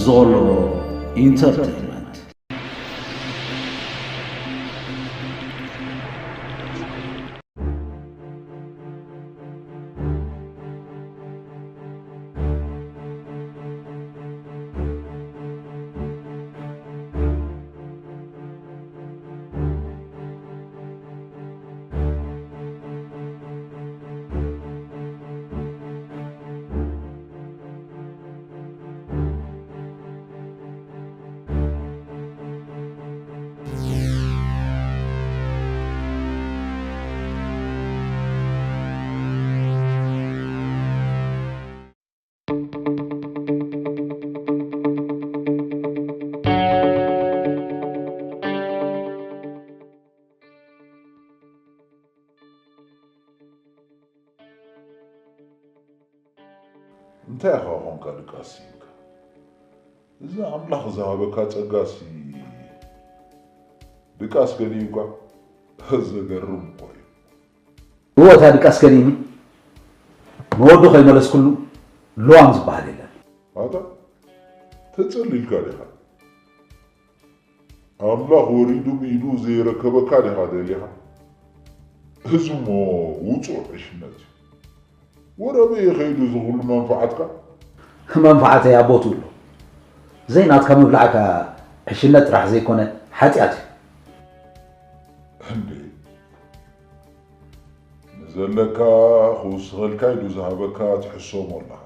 ዞሎ ኢንተርቴይንመንት። እንታይ ኢኻ ኾንካ ድቃስ ኢልካ? እዚ ኣምላኽ ዝሃበካ ጸጋሲ ድቃስ ገሊኡካ? ዘገርም እኮ እዩ። እወ፣ እታ ድቃስ ገሊኒ። ንወዱ ከይመለስኩሉ ልዋም ዝበሃል የለን። ኣታ ተጸሊልካ ዲኻ? ኣምላኽ ወሪዱ ብኢዱ ዘይረከበካ ዲኻ ደሊኻ? እዚ እሞ ውጹእ ዕሽነት እዩ። ወረ ኣበይ ከይዱ እዚ ኩሉ መንፍዓትካ? መንፍዓተይ ኣብ ቦትኡ ኣሎ። ዘይናትካ ምብላዕካ ዕሽነት ጥራሕ ዘይኮነ ሓጢኣት እዩ። እንዴ፣ ንዘለካ ክውስኸልካ ኢሉ ዝሃበካ ትሕሰሞ ኣለኻ።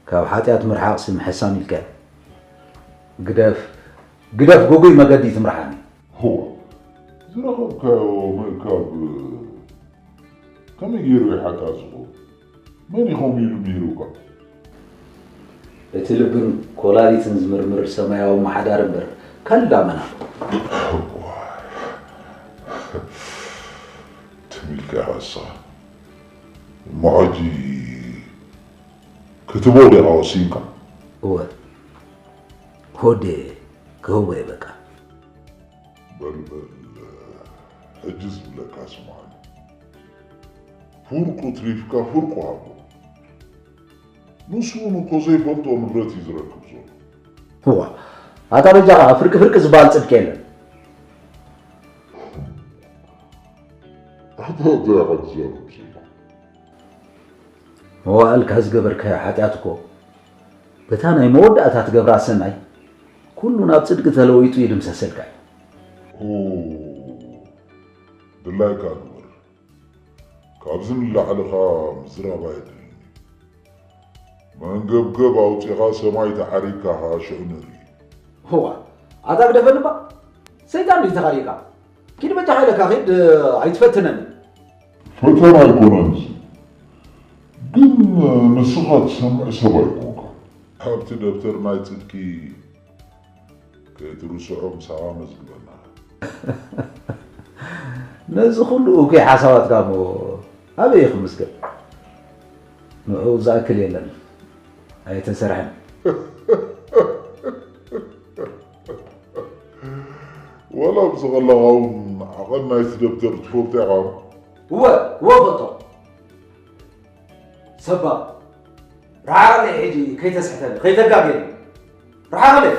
ካብ ሓጢኣት ምርሓቕሲ ምሕሳም ኢልካ። ግደፍ፣ ግደፍ፣ ግጉይ መገዲ ትምርሓኒ። እዋ፣ ዝረኸብካዮ ምእካብ ከመይ ገይሩ እዩ ሓጢኣት ዝኸውን? መን እዩ ከምኡ ኢሉ ምሂሩካ? እቲ ልብን ኮላሊትን ዝምርምር ሰማያዊ ኣመሓዳሪ እምበር፣ ካልእ ዳመና። እዋይ፣ ትም ኢልካ ኢኻ ንስኻ። እሞ ሕጂ ክትህቦ ዲኻ ወሲንካ? እወ፣ ወደየ ክህቦ እየ በቃ። በል በል፣ ሕጂ ዝብለካ ስምዓኒ። ፍርቁ ትሪፍካ ፍርቁ ሃቦ። ንሱ እውን እኮ ዘይፈልጦ ንብረት እዩ ዝረክብ ዘሎ። እዋ፣ ኣታ በጃኻ ፍርቂ ፍርቂ ዝበሃል ጽድቂ የለን። ኣታ እንታይ ኢኻ ትዛረብ ዘለኻ? መዋእልካ ዝገበርካዮ ሓጢኣት እኮ በታ ናይ መወዳእታ ትገብራ ሰናይ ኩሉ ናብ ጽድቂ ተለዊጡ ይድምሰሰልካ እዩ። ኦ፣ ድላይካ ግበር። ካብዚ ንላዕሊ ኸኣ ምዝራብ ኣየድልን እዩ። መንገብገብ ኣውጺኻ ሰማይ ተዓሪግካ ኸኣ ሽዑ ንርኢ። እዋ፣ ኣታ ግደፈኒ እባ። ሰይጣን ድዩ ተኻሪካ? ኪድ በጃኻ ኢለካ ኺድ፣ ኣይትፈትነኒ። ፈተና ኣይኮነን እዚ። ግን ንስኻ ትሰምዕ ሰብ ኣይኮንካ። ኣብቲ ደብተር ናይ ጽድቂ ከይትርስዖ ምሳኻ መዝግበና። ነዚ ኩሉ እኩይ ሓሳባትካ እሞ ኣበይ ክምዝገብ? ንዕኡ ዝኣክል የለን። ኣይተሰርሐን። ወላ ኣብዚ ከለኻ እውን ዓቐን ናይቲ ደብተር ትፈልጦ ኢኻ። እወ፣ እወ እፈልጦ። ሰባ፣ ርሓቐለይ ሕጂ ከይተስሕተኒ፣ ከይተጋግየኒ። ርሓቐለይ።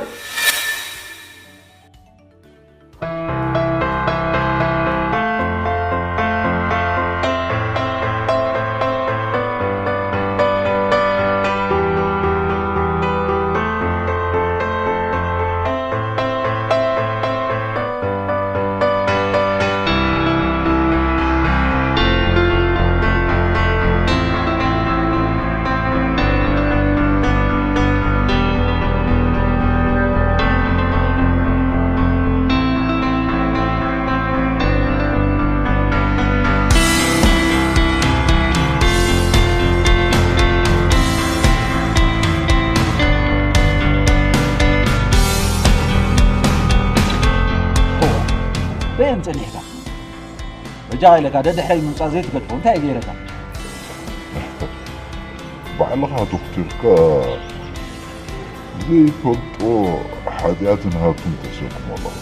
በየን ጸኒሕካ? በጃኻ ኢለካ ደድሕረይ ምምጻእ ዘይትገድፎ እንታይ እየ ገይረካ? ባዕልኻ ተኽቲርካ ዘይፈልጦ ሓጢኣትን ሃብትን ተሰክሞ ኣለኻ።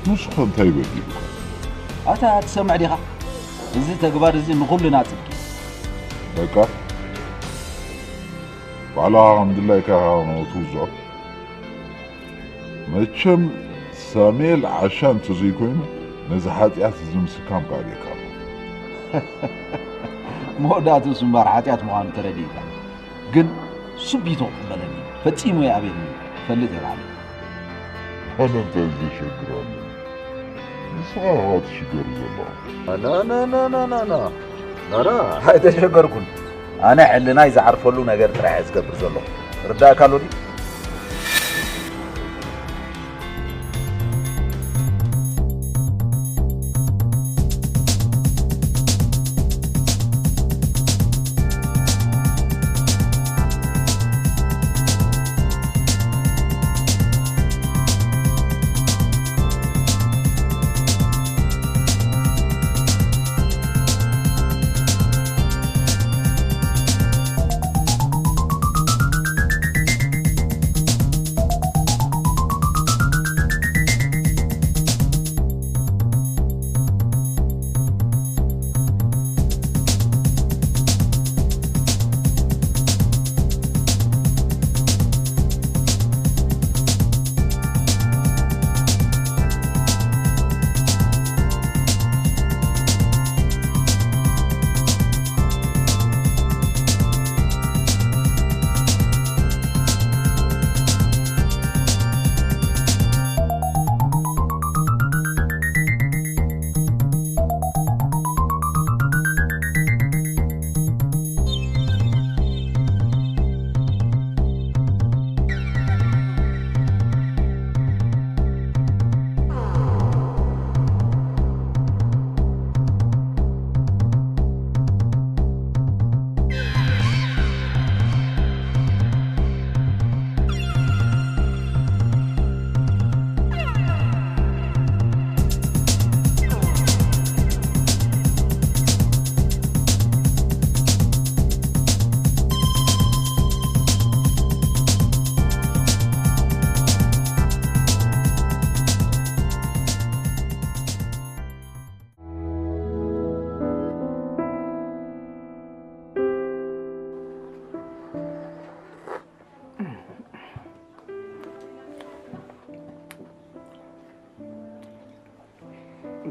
ንሱኸ እንታይ በዲሉካ? ኣታ ትሰምዕ ዲኻ? እዚ ተግባር እዚ ንኹልና ጽድቂ እዩ። በቃ። ባዕልኻ ከም ድላይካ ኢኻ ትውዝዖ። መቸም ሳሙኤል ዓሻ እንተዘይኮይኑ ነዚ ሓጢኣት እዚ ምስካም ከኣልየካ ኣሎ። መወዳእትኡስ እምበኣር ሓጢኣት ምዃኑ ተረዲእካ። ግን ስቢቶ ክቕበለኒ ፈጺሙ ይኣበየኒ። ፈልጥ እየ ባዕለይ። ኣነ እንታይ ዘሸግር ኣሎ? ንስኻ ኢኻ ትሽገር ዘለኻ። ኖ ኖ ኖ ኖ ኖ ኖ ኖ ኖ ኣይተሸገርኩን። ኣነ ሕልናይ ዝዓርፈሉ ነገር ጥራሕ እየ ዝገብር ዘለኹ። ርዳእካ ኣሎ ድዩ?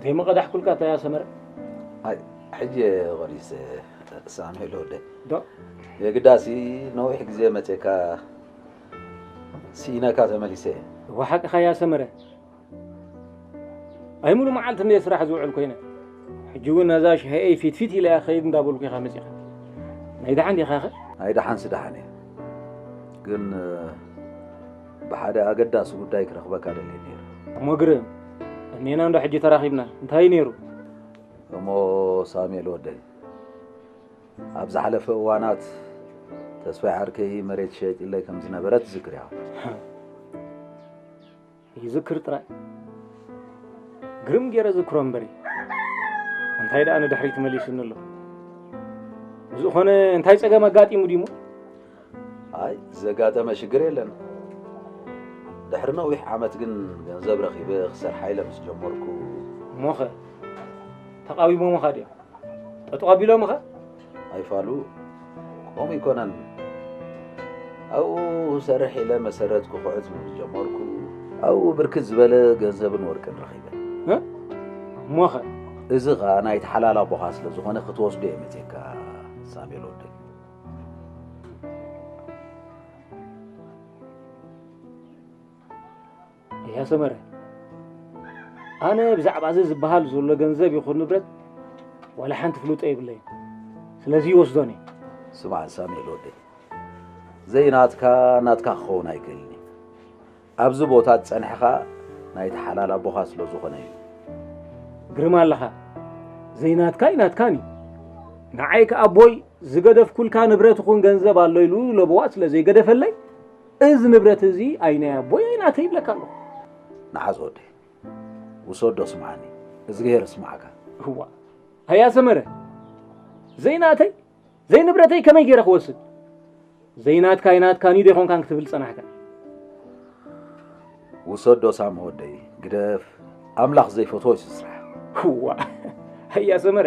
ዘይመቐዳሕኩልካ እንታይ ኣሰመረ? ኣይ ሕጂ ቆሪሰ ሳሙኤል ወደይ። ዶ? የግዳሲ ነዊሕ ግዜ መፅካ ስኢነካ ተመሊሰ። እወ ሓቅኻ እያ ሰመረ። ኣይ ሙሉ መዓልቲ እንደ ስራሕ ዝውዕል ኮይነ። ሕጂ እውን ነዛ ሽሀኤይ ፊትፊት ኢለ እያ ኸይድ እንዳበልኩ ኢኻ መፂኻ። ናይ ደሓን ዲኻ ኸ? ናይ ደሓንሲ ደሓን እየ። ግን ብሓደ ኣገዳሲ ጉዳይ ክረኽበካ ደልየ ነይረ። እሞ ግርም፣ እኔና እንዶ ሕጂ ተራኺብና። እንታይ እዩ ነይሩ? እሞ ሳሙኤል ወደይ፣ ኣብ ዝሓለፈ እዋናት ተስፋይ ዓርከይ መሬት ሸይጥለይ ከም ዝነበረ ትዝክር ኢኻ። ይዝክር ጥራይ። ግርም ገይረ ዝክሮ እምበሪ። እንታይ ደኣ ንድሕሪት መሊሱኒ ኣሎ። ብዝኾነ እንታይ ጸገም ኣጋጢሙ ድዩ እሞ? ኣይ ዘጋጠመ ሽግር የለን። ድሕሪ ነዊሕ ዓመት ግን ገንዘብ ረኺበ ክሰርሓ ኢለ ምስ ጀመርኩ። እሞኸ ተቓዊሞምኻ ድዮም? ጠጠው ኣቢሎምኻ? ኣይፋሉ ከምኡ ኣይኮነን። ኣብኡ ክሰርሕ ኢለ መሰረት ክኹዕት ምስ ጀመርኩ ኣብኡ ብርክት ዝበለ ገንዘብን ወርቅን ረኺበ። እ? እሞኸ? እዚ ኸኣ ናይቲ ሓላል ኣቦኻ ስለ ዝኾነ ክትወስዶ እየ መጺእካ ሳሙኤል ወደይ። ኣያ ሰመረ፣ ኣነ ብዛዕባ እዚ ዝበሃል ዘሎ ገንዘብ ይኹን ንብረት ዋላ ሓንቲ ፍልጦ የብለይን። ስለዚ ይወስዶን እየ። ስማዕ ሳሙኤል ወደይ፣ ዘይናትካ ናትካ ክኸውን ኣይክእልን እዩ። ኣብዚ ቦታ ዝጸንሕኻ ናይቲ ሓላል ኣቦኻ ስለ ዝኾነ እዩ። ግርም ኣለኻ። ዘይናትካ እዩ ናትካን እዩ። ንዓይ ከኣ ኣቦይ ዝገደፍኩልካ ንብረት ይኹን ገንዘብ ኣሎ ኢሉ ለበዋ ስለ ዘይገደፈለይ፣ እዚ ንብረት እዚ ኣይ ናይ ኣቦይ ኣይ ናተይ ይብለካ ኣለኹ። ንዓዝ ወደይ፣ ውሰዶ ስምዓኒ፣ እዝግሄር እስምዓካ። እዋ፣ ኣያ ሰመረ፣ ዘይናተይ ዘይንብረተይ ከመይ ገይረ ክወስድ? ዘይናትካ ኣይናትካን እዩ ዶ ኣይኮንካን ክትብል ጸናሕካ? ውሰዶ ሳሚ ወደይ፣ ግደፍ፣ ኣምላኽ ዘይፈትዎ እዩ ስራሕ። እዋ፣ ኣያ ሰመረ፣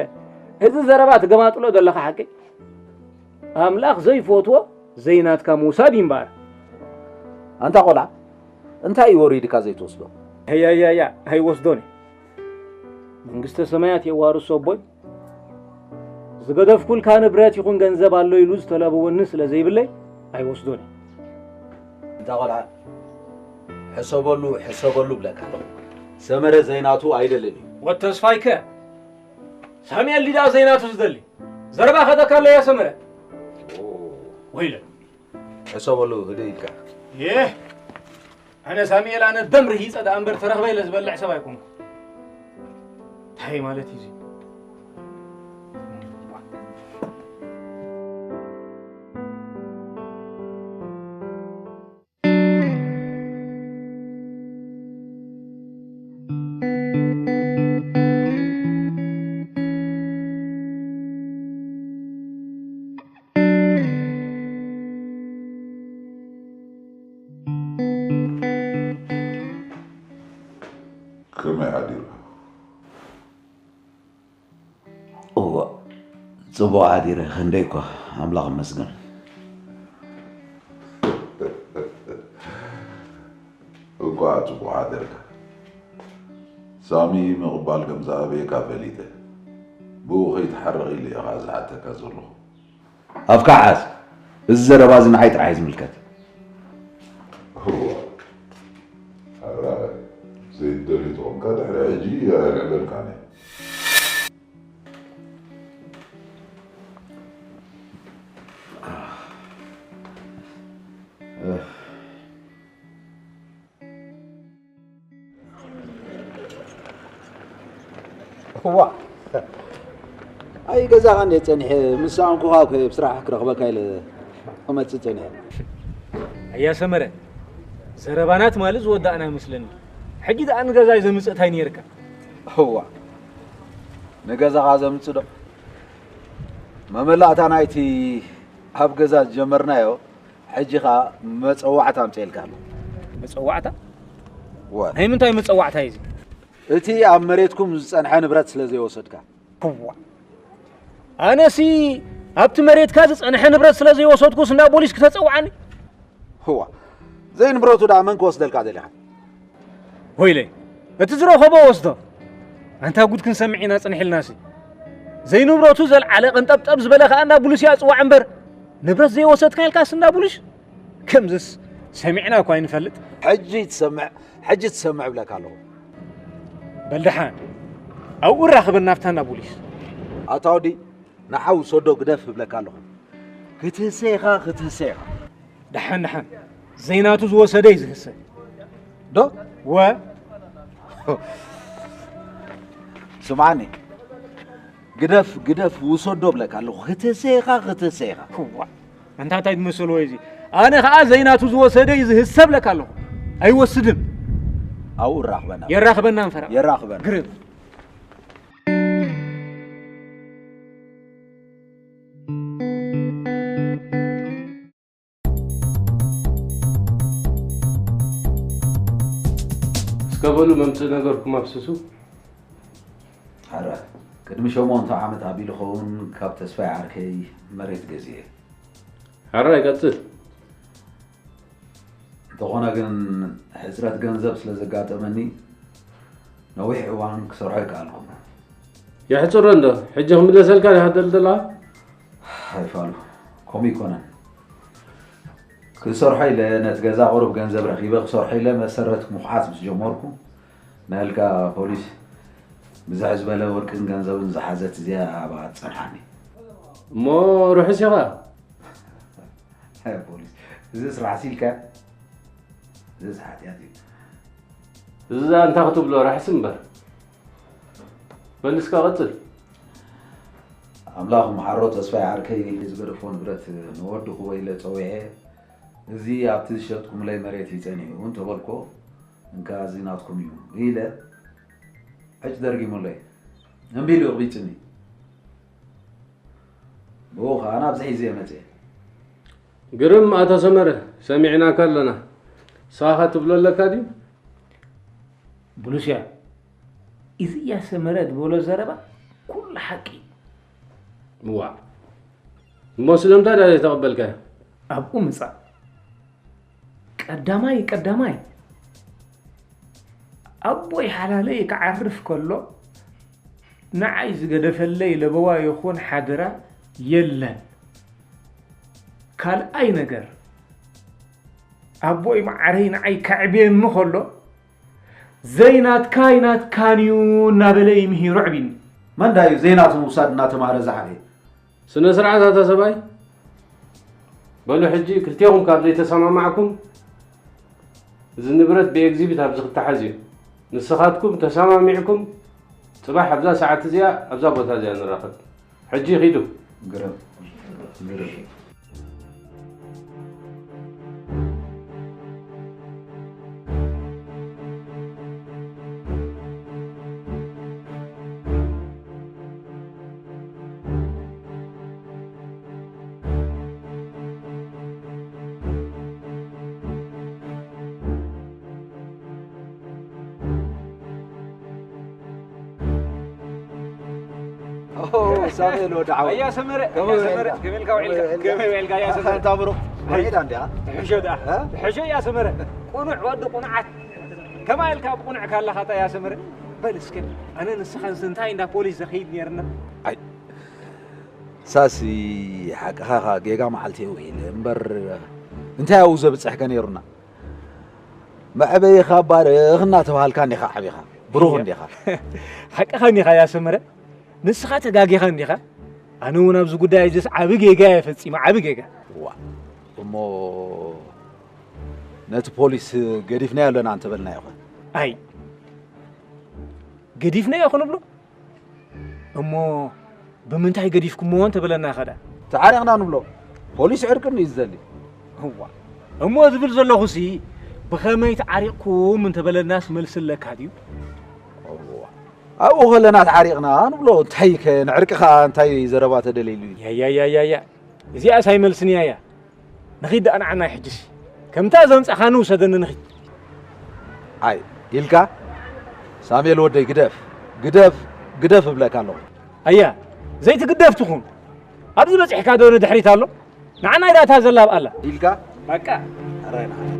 እዚ ዘረባ ትገማጥሎ ዘለኻ ሓቂ? ኣምላኽ ዘይፈትዎ ዘይናትካ ምውሳድ እዩ እምበኣር። ኣንታ ቆልዓ እንታይ እዩ ወሪድካ ዘይትወስዶ? ያያያ ኣይወስዶን እየ። መንግስተ ሰማያት የዋርሶ ኣቦይ፣ ዝገደፍኩልካ ንብረት ይኹን ገንዘብ ኣሎ ኢሉ ዝተለበወኒ ስለ ዘይብለይ ኣይወስዶን እየ። እንታ ቆልዓ ሕሰበሉ ሕሰበሉ ብለካ ኣለኹ። ሰመረ ዘይናቱ ኣይደልን እዩ። ወተስፋይከ ሳሙኤል ዲዳ ዘይናቱ ዝደሊ ዘረባ ከተካለያ ሰመረ ወይለ ሕሰበሉ ህደ ኢልካ ይህ ኣነ ሳሙኤል ኣነ ደም ርሂፀ ደኣ እምበር ተረኽበ ኢለ ዝበልዕ ሰብ ኣይኮንኩ። እንታይ ማለት እዩ እዚ? ከመይ ሓዲርካ? እዋ ጽቡቕ ሓዲረ። ክንደይ እኳ ኣምላኽ ይመስገን። እንኳዕ ጽቡቕ ሓደርካ። ሳሚ ምቕባል ከም ዝኣበየካ ፈሊጠ። ብኡ ከይትሓርቕ ኢለ ኢኻ ዝሓተካ ዘለኹ። ኣፍካ ሓዝ። እዚ ዘረባ እዚ ንዓይ ጥራሕ እዩ ዝምልከት። እዋ ኣራይ ዘይትደልዩ ተኾንካ ድሕሪ ሕጂ ኣየልዕለልካን እየ። እዋ ኣይ ገዛኻ እንዴ ጸኒሐ ምስ ሰኣንኩኻ እኮ እየ ብስራሕ ክረኽበካ ኢለ ክመጽእ ጸኒሐ። ኣያ ሰመረ ዘረባና ትማሊ ዝወዳእና ይመስለኒ። ሕጂ ደኣ ንገዛይ ዘምጽእ እንታይ ነይርካ? እዋ ንገዛኻ ዘምጽእ ዶ መመላእታ ናይቲ ኣብ ገዛ ዝጀመርናዮ ሕጂ ኸኣ መጸዋዕታ ኣምጽኤልካ ኣሎ። መጸዋዕታ? ወ ናይ ምንታይ መጸዋዕታ እዩ እዚ? እቲ ኣብ መሬትኩም ዝጸንሐ ንብረት ስለ ዘይወሰድካ። ክዋ ኣነሲ ኣብቲ መሬትካ ዝጸንሐ ንብረት ስለ ዘይወሰድኩስ እንዳ ቦሊስ ክተጸውዓኒ? ህዋ ዘይንብረቱ ደኣ መን ክወስደልካ ደሊኻ? ወይለይ እቲ ዝረኸቦ ወስዶ። ኣንታ ጉድ ክንሰምዕ ኢና ጽንሕ ኢልናሲ። ዘይንብረቱ ዘልዓለ ቅንጠብጠብ ዝበለ ከኣ እንዳ ቡሊስ እያ ጽዋዕ እምበር ንብረት ዘይወሰድካ ኢልካስ እንዳ ቡሊስ? ከምዝስ ሰሚዕና እኳ ኣይንፈልጥ። ሕጂ ትሰምዕ ሕጂ ትሰምዕ እብለካ ኣለኹ። በል ደሓን ኣብኡ ራኽበና ኣብታ እንዳ ቡሊስ። ኣታ ወዲ ንዓው ሰዶ ግደፍ እብለካ ኣለኹ። ክትህሰ ኢኻ ክትህሰ ኢኻ። ደሓን ደሓን ዘይናቱ ዝወሰደ እዩ ዝህሰ። ዶ ወ ስምዓኒ ግደፍ ግደፍ ውሰዶ እብለካ ኣለኹ። ክትህሰ ኢኻ ክትህሰ ኢኻ። ክዋ ኣንታ እንታይ ትመስል ወይ እዚ ኣነ ከዓ ዘይናቱ ዝወሰደ እዩ ዝህሰ እብለካ ኣለኹ። ኣይወስድን። ኣብኡ እራኽበና የራኽበና እንፈራ የራኽበና። ግርም እስከ በሉ መምፅእ ነገርኩም ኣፍስሱ። ሐረ ቅድሚ ሸሞንተ ዓመት ኣቢሉ ኸውን ካብ ተስፋይ ዓርከይ መሬት ገዚኤ። ሐረ ይቀፅል። እንተኾነ ግን ሕፅረት ገንዘብ ስለ ዘጋጠመኒ ነዊሕ እዋን ክሰርሖ ይከኣልኩም። የሕፅሮ እንዶ ሕጂ ክምለሰልካ ዲኻ ትደሊ ዘለኻ? ኣይፋሉ ከምኡ ይኮነን። ክሰርሖ ኢለ ነቲ ገዛ ቁሩብ ገንዘብ ረኺበ ክሰርሖ ኢለ መሰረት ምኹዓት ምስ ጀመርኩ ናይልካ ፖሊስ ብዝሕ ዝበለ ወርቅን ገንዘብን ዝሓዘት እዚኣ ኣብኣ ትጸንሓኒ። እሞ ርሑስ ኢኻ። ፖሊስ እዚ ስራሕ ሲልካ እዚ ሓጢኣት እዩ። እዚ ዛንታ ክትብሎ ራሕሲ እምበር በል እስከ ቀጽል። ኣምላኽ መሓሮ ተስፋይ ዓርከይ ዝገደፎ ንብረት ንወዲ ክወ ኢለ ጸዊዐ እዚ ኣብቲ ዝሸጥኩምለይ መሬት እዩ ጸኒሑ እንተበልኮ እንካ እዚ ናትኩም እዩ ኢለ ዕጭ ደርጊሙለይ እምቢ ኢሉ ይቕቢጽኒ። ብኡ ኸኣ ናብዚ ሒዘ መጽየ። ግርም ኣቶ ሰመረ ሰሚዕናካ ኣለና። ንስኻ ትብሎ ኣለካ ድዩ? ብሉስያ እዚ እያ ሰመረ ዝበሎ ዘረባ ኩሉ ሓቂ እዩ። እዋ እሞ ስለምንታይ ዳ ዘይተቐበልካዮ? ኣብኡ ምጻእ። ቀዳማይ ቀዳማይ ኣቦይ ሓላለይ ክዓርፍ ከሎ ንዓይ ዝገደፈለይ ለበዋ ይኹን ሓደራ የለን። ካልኣይ ነገር ኣቦይ መዓረይ ንዓይ ከዕብየኒ ከሎ ዘይናትካ ኣይናትካን እዩ እናበለ ይምሂሩ ኣዕቢኒ። መን ዳዩ ዘይናቱ ምውሳድ እናተማህረ ዝዓበየ? ስነ ስርዓት ኣታ ሰብኣይ። በሉ ሕጂ ክልቴኹም ካብ ዘይተሰማማዕኩም እዚ ንብረት ብኤግዚቢት ኣብዚ ክተሓዝ እዩ። ንስኻትኩም ተሰማሚዕኩም ጽባሕ ኣብዛ ሰዓት እዚኣ ኣብዛ ቦታ እዚኣ ንራኸብ። ሕጂ ኺዱ። ግርም። ግርም። ኦ፣ ሳሙኤል ወዲ ዓወት። ኣያ ሰመረ፣ ከመይ ኣያ ሰመረ፣ ውዒልካ? ከመይ ኢልካ ውዒልካ? ከመይ ውዒልካ ኣያ ሰመረ? ኣንታ ብሩኽ፣ ውዒላ እንዲያ? ትሕሾ ደኣ። እ? ትሕሾ እያ ሰመረ። ቁኑዕ ወዲ ቁኑዓት። ከማይ ኢልካ ብቁኑዕ ካላኻ እያ ሰመረ። በል እስከ፣ ኣነ ንስኻን እንታይ እንዳ ፖሊስ ዘኸይድ ነይርና? ኣይ፣ ሳሲ፣ ሓቅኻ ኻ፣ ጌጋ መዓልቲ ውዒለ እምበር፣ እንታይ ኣብኡ ዘብጽሕከ ነይሩና? መዕበይኻ ባርኽ እናተባሃልካ እንዲኻ ዓቢኻ። ብሩኽ እንዲኻ። ሓቅኻ እንዲኻ እያ ሰመረ። ንስኻ ተጋጊኻ እንዲኻ። ኣነ እውን ኣብዚ ጉዳይ እዚስ ዓቢ ጌጋ እየ ፈጺመ፣ ዓቢ ጌጋ። ዋ፣ እሞ ነቲ ፖሊስ ገዲፍናዮ ኣለና እንተበልናዮ ኸ? ኣይ፣ ገዲፍናዮ ክንብሎ? እሞ ብምንታይ ገዲፍኩምዎ እንተበለና ኸ ደኣ? ተዓሪቕና ንብሎ። ፖሊስ ዕርቅን እዩ ዝደሊ። እዋ፣ እሞ ዝብል ዘለኹሲ ብኸመይ ተዓሪቕኩም እንተበለናስ መልሲ ኣለካ ድዩ? እዋ፣ ኣብኡ ከለና ተዓሪቕና ንብሎ። እንታይ ከ ንዕርቂ ኸኣ እንታይ ዘረባ ተደልይሉ እዩ? ያያያያያ፣ እዚኣስ ኣይመልስን እያ እያ። ንኺድ ደኣ ንዓናይ ሕጅስ። ከምታ ዘምጻኻኒ ውሰደኒ ንኺድ። ኣይ፣ ኢልካ? ሳሙኤል ወደይ ግደፍ፣ ግደፍ፣ ግደፍ እብለካ ኣለኹ። ኣያ፣ ዘይትግደፍ ትኹን። ኣብዚ በጺሕካ ዶ ንድሕሪት ኣሎ? ንዓናይ ደኣ እታ ዘላ ኣብኣ ኣላ። ኢልካ? በቃ። ኣራይ ንዓና።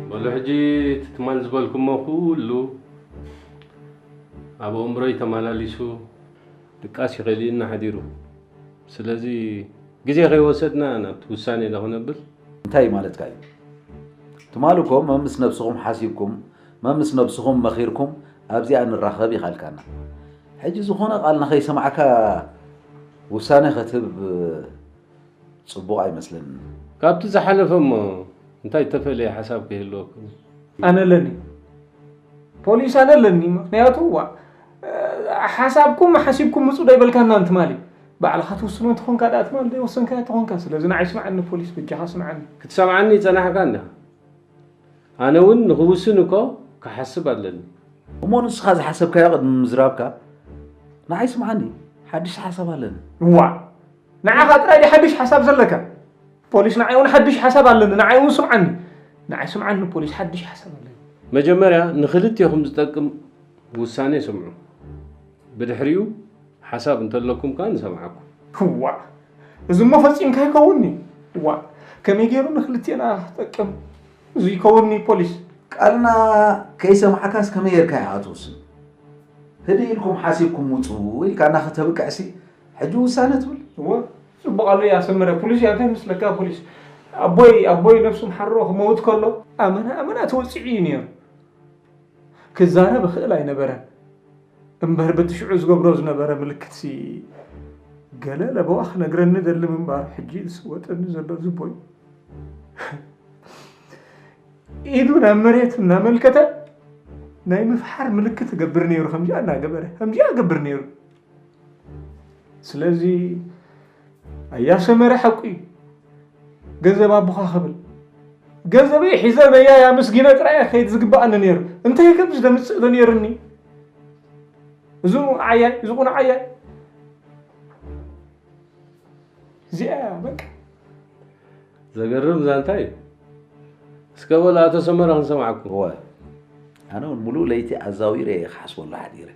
በሉ ሕጂ እቲ ትማል ዝበልኩሞ ኩሉ ኣብ ኣእምሮይ ተመላሊሱ ድቃስ ይኸልእና ሓዲሩ። ስለዚ ግዜ ከይወሰድና ናብቲ ውሳኔ ዶ ክነብል? እንታይ ማለትካ እዩ? ትማል እኮ መምስ ነብስኹም ሓሲብኩም፣ መምስ ነብስኹም መኺርኩም ኣብዚኣ ንራኸብ ኢኻ ኢልካና። ሕጂ ዝኾነ ቃል ንኸይሰማዕካ ውሳኔ ከትህብ ጽቡቕ ኣይመስለንን። ካብቲ ዝሓለፈ እሞ እንታይ እተፈልየ ሓሳብ ከይህልወኩም? ኣነ ኣለኒ። ፖሊስ ኣነ ኣለኒ። ምኽንያቱ፣ ዋ፣ ሓሳብኩም ሓሲብኩም ምጹ ዶ ይበልካና ትማሊ? ባዕልኻ ትውስኖ እንተኾንካ ደኣ ትማሊ ዶ ይወሰንካዮ እንተኾንካ? ስለዚ ንዓይ ስምዓኒ ፖሊስ፣ በጃኻ ስምዓኒ። ክትሰምዓኒ ይጸናሕካ እንዲኻ። ኣነ እውን ንኽውስን እኮ ክሓስብ ኣለኒ። እሞ ንስኻ ዝሓሰብካዮ ቅድሚ ምዝራብካ ንዓይ ስምዓኒ፣ ሓድሽ ሓሳብ ኣለኒ። እዋ፣ ንዓኻ ጥራይ ድዩ ሓድሽ ሓሳብ ዘለካ? ፖሊስ፣ ንዓይ እውን ሓድሽ ሓሳብ ኣለኒ፣ ንዓይ እውን ስምዓኒ። ንዓይ ስምዓኒ ፖሊስ፣ ሓድሽ ሓሳብ ኣለኒ። መጀመርያ ንኽልቴኹም ዝጠቅም ውሳኔ ስምዑ። ብድሕሪኡ ሓሳብ እንተለኩም ከኣ ንሰምዓኩም። እዋ፣ እዚ እሞ ፈጺምካ ኣይከውንኒ። እዋ፣ ከመይ ገይሩ ንኽልቴና ክጠቅም? እዚ ይከውንኒ ፖሊስ። ቃልና ከይሰማዕካስ ከመይ ጌርካ ኢኻ ትውስን? ህድእ ኢልኩም ሓሲብኩም ውጹ ኢልካና ከተብቅዕሲ ሕጂ ውሳነ ትብል? እወ፣ ጽቡቕ ኣሎ እያ ሰመረ። ፖሊስ እያ እንታይ መስለካ ፖሊስ? ኣቦይ፣ ኣቦይ ነብሱ ምሓሮ ክመውት ከሎ ኣመና፣ ኣመና ተወጺዑ እዩ ነይሩ። ክዛረብ ይኽእል ኣይነበረን። እምበር በቲ ሽዑ ዝገብሮ ዝነበረ ምልክትሲ ገለ ለበዋ ክነግረኒ ደሊ ምንባር ሕጂ ዝስወጠኒ ዘሎ ዝቦይ ኢዱ ናብ መሬት እናመልከተ ናይ ምፍሓር ምልክት እገብር ነይሩ። ከምዚኣ እናገበረ ከምዚኣ እገብር ነይሩ። ስለዚ ኣያ ሰመረ ሓቁ እዩ። ገንዘብ ኣቦኻ ክብል ገንዘበይ ሒዘ ነያ ኣመስጊነ ጥራይ እየ ክኸይድ ዝግብኣኒ ነይሩ። እንታይ ከምዚ ዘምጽእ ዶ ነይሩኒ? እዚ ዓያይ፣ እዚ ቁኑዕ ዓያይ። እዚኣ እያ በቃ። ዘገርም ዛንታ እዩ። እስከ በሉ ኣቶ ሰመረ ክንሰምዓኩም። እወ። ኣነ እውን ሙሉእ ለይቲ ኣዛዊረ እየ ክሓስበሉ ሓዲረ።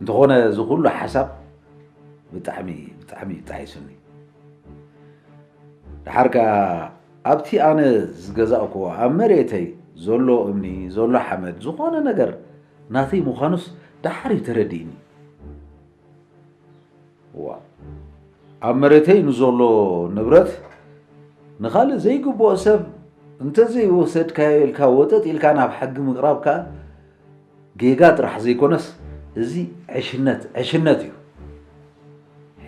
እንተኾነ እዚ ኩሉ ሓሳብ ብጣዕሚ ብጣዕሚ እዩ ጣይሱኒ። ደሓር ከኣ ኣብቲ ኣነ ዝገዛእኩዎ ኣብ መሬተይ ዘሎ እምኒ፣ ዘሎ ሓመድ፣ ዝኾነ ነገር ናተይ ምዃኑስ ደሓር እዩ ተረዲእኒ። ዋ፣ ኣብ መሬተይ ንዘሎ ንብረት ንኻልእ ዘይግብኦ ሰብ እንተዘይወሰድካዮ ኢልካ ወጠጥ ኢልካ ናብ ሕጊ ምቕራብ ከኣ ጌጋ ጥራሕ ዘይኮነስ፣ እዚ ዕሽነት ዕሽነት እዩ።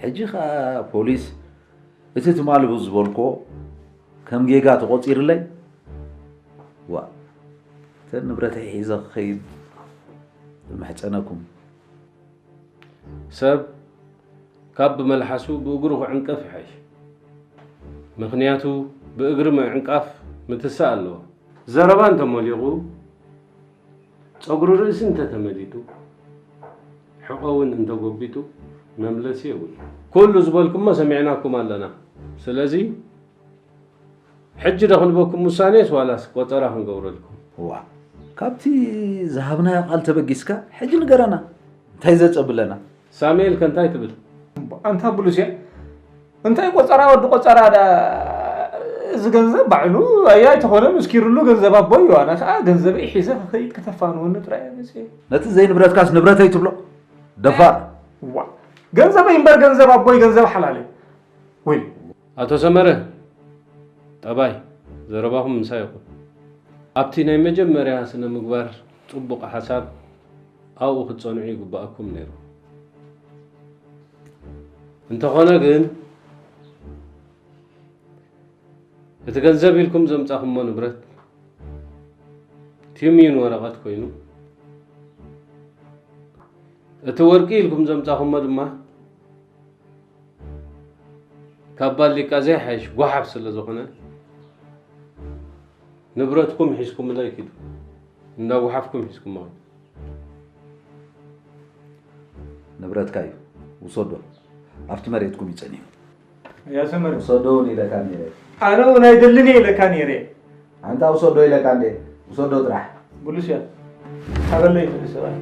ሕጂ ከኣ ፖሊስ እቲ ትማሊ ዝበልክዎ ከም ጌጋ ተቖጺርለይ። ዋ፣ እተን ንብረተይ ሒዘ ክኸይድ እምሕጸነኩም። ሰብ ካብ ብመልሓሱ ብእግሩ ክዕንቀፍ ይሓይሽ። ምኽንያቱ ብእግሪ ምዕንቃፍ ምትሳእ ኣለዎ። ዘረባ እንተሞሊቑ፣ ጸጉሪ ርእሲ እንተተመሊጡ፣ ሕቖ እውን እንተጎቢጡ መምለሲ የብሉ። ኩሉ ዝበልኩሞ ሰሚዕናኩም ኣለና። ስለዚ ሕጂ ዶ ክንበኩም ውሳኔስ ዋላስ ቆጸራ ክንገብረልኩም? እዋ፣ ካብቲ ዝሃብናዮ ቃል ተበጊስካ ሕጂ ንገረና፣ እንታይ ዘጸብለና? ሳሙኤል ከ እንታይ ትብል? ኣንታ ብሉስያ እንታይ ቆጸራ ወዲ ቆጸራ ዳ እዚ ገንዘብ ባዕሉ ኣያ ኣይተኾነ ምስኪርሉ ገንዘብ ኣቦይ እዩ ኣነ ከዓ ገንዘበይ ሒዘ ክኸይድ ክተፋንወኒ ጥራይ እየ መፅየ ነቲ ዘይንብረትካስ ንብረተይ ትብሎ ደፋር ዋ ገንዘበይ እምበር ገንዘብ ኣቦይ ገንዘብ ሓላለይ ወይ ኣቶ ሰመረ፣ ጠባይ ዘረባኹም ምሳይ ይኹን። ኣብቲ ናይ መጀመርያ ስነ ምግባር ጽቡቕ ሓሳብ ኣብኡ ክትጸንዑ ይግብኣኩም ነይሩ። እንተኾነ ግን እቲ ገንዘብ ኢልኩም ዘምጻኹሞ ንብረት ቲምዩን ወረቐት ኮይኑ እቲ ወርቂ ኢልኩም ዘምጻኹሞ ድማ ካብ ባሊቃ ዘይሓይሽ ጓሓፍ ስለ ዝኾነ ንብረትኩም ሒዝኩምለይ ኪዱ። እንዳጓሓፍኩም ሒዝኩሞ ኪዱ። ንብረትካ እዩ ውሰዶ። ኣብቲ መሬትኩም እዩ ጸኒሑ። ያሰመር ውሰዶ እውን ኢለካ ነይረ። ኣነ እውን ኣይደልን እየ ኢለካ ነይረ። ኣንታ ውሰዶ ኢለካ እንዴ ውሰዶ ጥራሕ። ብሉስ እያ ሓበለይ ትብል ሰብኣይ